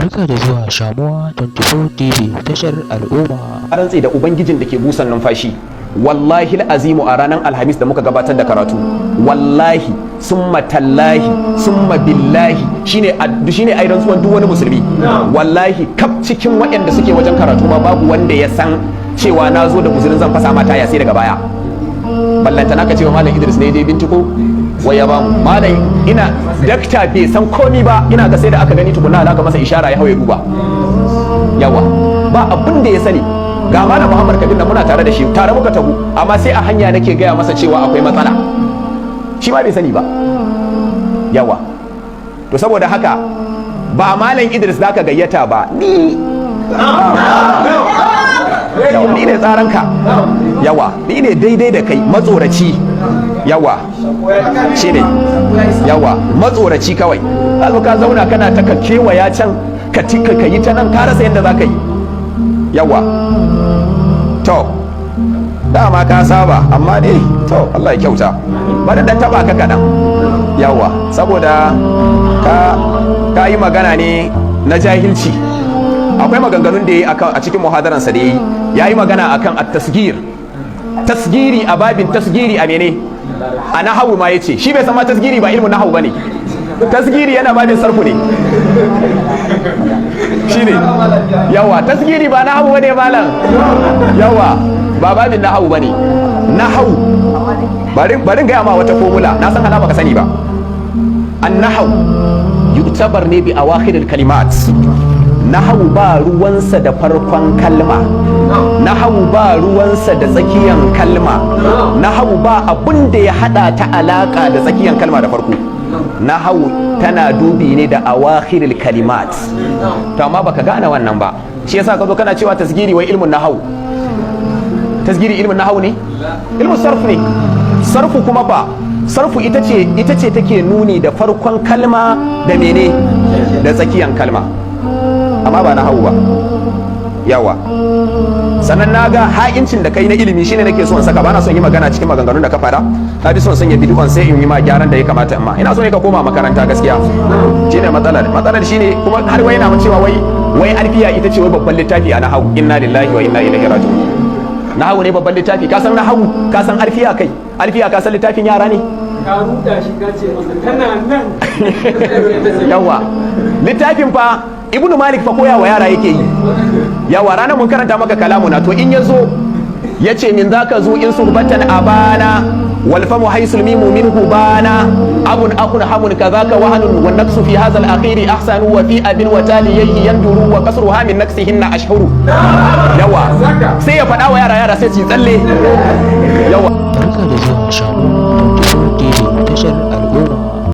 Barka da zuwa Shamuwa 24 TV, tashar al'umma. Rantse da ubangijin da ke busan numfashi, wallahi azimu, a ranar Alhamis da muka gabatar da karatu, wallahi summa tallahi summa billahi, shine ai rantsuwan duk wani musulmi, wallahi kaf cikin waɗanda suke wajen karatu ma babu wanda ya san cewa na zo da guzurin zan fasa mata ya sai daga baya. Ballantana ka cewa Malam Idris ne dai bintiko wai ya bamu. Malam ina dakta bai san komi ba. Ina ga sai da aka gani tukuna alaka masa ishara ya hauye duba. Yawa, ba abin da ya sani. Ga Malam Muhammad Kabir na muna tare da shi, tare muka tabu, amma sai a hanya nake gaya masa cewa akwai matsala, shi ma bai sani ba. Yawa, to saboda haka ba Malam Idris zaka gayyata ba, ni. Yawa, ni ne tsaranka. Yawa, ni ne daidai da kai, matsoraci. Yawa, shine yawa, matsoraci kawai. Ka zo ka zauna kana ta ka kewaya can, ka tika ka yi ta nan, ka rasa yadda za ka yi. Yawa, to dama ka saba, amma dai to Allah ya kyauta. Bari dan taba ka kaɗan. Yawa, saboda ka yi magana ne na jahilci. Akwai maganganun da ya yi a cikin muhadaransa da ya yi, ya yi magana akan at-tasgir, tasgiri, a babin tasgiri a mene, a nahawu ma yace shi bai san ma tasgiri ba ilmin nahawu bane, tasgiri yana babin sarfu ne. Shine yawa, tasgiri ba nahawu bane, malam. Yawa, ba babin nahawu bane. Nahawu, bari bari gaya ma wata formula, na san hala baka sani ba. An nahawu yu'tabar ne bi awakhiril kalimat. Nahawu ba ruwansa da farkon kalma, nahawu ba ruwansa da tsakiyan kalma, nahawu ba abun da ya hada ta alaka da tsakiyan kalma da farko. Nahawu tana dubi ne da awakhiril kalimat. To amma baka gane wannan ba, shi yasa ka zo kana cewa tasgiri wai ilmun nahawu. Tasgiri ilmun nahawu ne? Ilmun sarf ne. Sarfu kuma fa, sarfu ita ce take nuni da farkon kalma da mene, da tsakiyan kalma, amma ba nahawu ba. Yawa, sannan na ga ha'incin da kai na ilimi, shine nake son saka. Bana son yi magana cikin maganganun da ka fara, na fi son sanya bidiyon sai in yi ma gyaran da ya kamata. Amma ina so ne ka koma makaranta, gaskiya shine matsalar. Matsalar shine kuma har wai yana mun cewa wai Alfiya ita ce wai babban littafi a nahawu. Inna lillahi wa inna ilaihi raji'un. Nahawu ne babban littafi? Ka san nahawu? Ka san Alfiya? Kai, Alfiya ka san littafin yara ne? Ka ruda shi, ka ce masa tana nan. Yawa, littafin fa Ibnu Malik fa koya wa yara yake yi. Yawa, ranar mun karanta maka kalamuna. To in yazo ya ce min zaka zo in suhbatan abana wal famu haisul mimu minhu bana abun akhun hamun kadhaka wahanun wan naqsu fi hadha al akhiri ahsanu wa fi abin wa taliyhi yanduru wa kasruha min naqsihinna ashhuru. Yawa, sai ya faɗa wa yara, yara sai su yi tsalle. Yawa. Barka da zuwa Shamuwa 24 TV, tashar